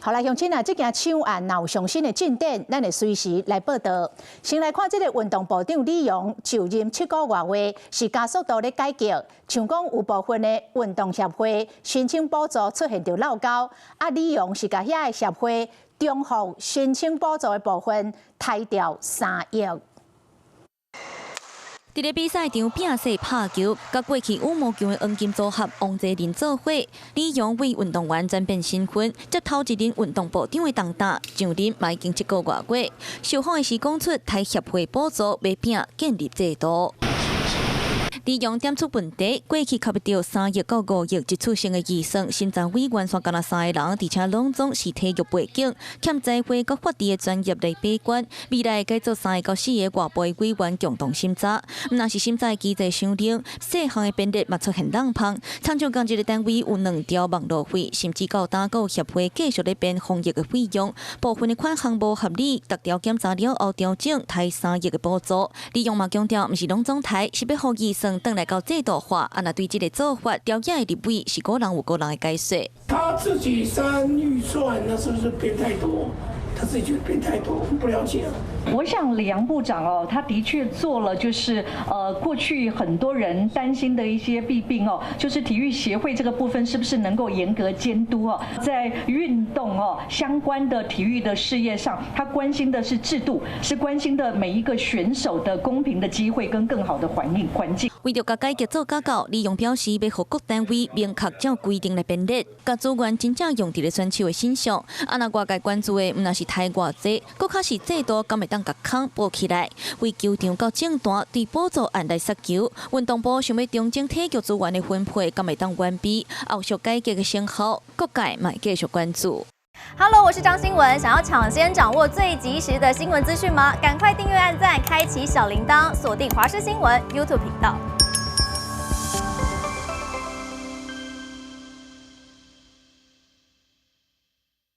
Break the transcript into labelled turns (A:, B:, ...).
A: 好來，鄉親啊，這件搶案若有上新的進展，咱會隨時來報道。先來看這個運動部長李陽就任7個外月，是加速度咧改革。像講有部分的運動協會申請補助出現著漏勾，啊，李陽是共遐个協會重複申請補助的部分刣掉3億。
B: 佇咧比賽場拚勢拍球，佮過去羽毛球的黃金組合王齊麟做伙，李陽為運動員轉變身份，接頭一任運動部長的重擔，上任嘛已經7個外月。受訪的時講出，刣協會補助欲拚建立制度。李陽點出問題，過去較欲著3億到5億一次性的預算，審查委員煞干焦三个人，而且攏總是體育背景，欠財會佮法律的專業來把關。未來改做三個到四个外部的委員共同審查，毋但是審查的機制傷冷，細項的編列嘛出現漏縫。親像仝一个單位有兩條網路費，甚至到今閣有協會繼續咧編防疫的費用，部分的款項無合理，逐條檢查了後調整，刣3億的補助。李陽嘛強調，毋是攏總刣，是欲予預算轉來到制度化，啊，若對這个做法，朝野的立委是各人有各人的解說。
C: 他自己刪預算，那是不是變太多？他自己覺得變太多，不了解。
D: 我想李陽部長哦，他的確做了，就是過去很多人擔心的一些弊病哦，就是體育協會這個部分是不是能夠嚴格監督哦，在運動哦相關的體育的事業上，他關心的是制度，是關心的每一個選手的公平的機會跟更好的環境環境。
B: 為著共改革做較到，李陽表示欲予各單位明確照規定來編列，共資源真正用佇咧選手的身上。啊，若外界關注的，毋但是刣偌濟，閣較是制度敢會當共空補起來。為球場到政壇對補助案來殺球，運動部想欲重整體育資源的分配，敢會當完備？後續改革的成效，各界嘛繼續關注。
E: Hello，我是張新文。想要搶先掌握最及時的新聞資訊嗎？趕快訂閱、按讚、開啟小鈴鐺，鎖定華視新聞 YouTube 頻道。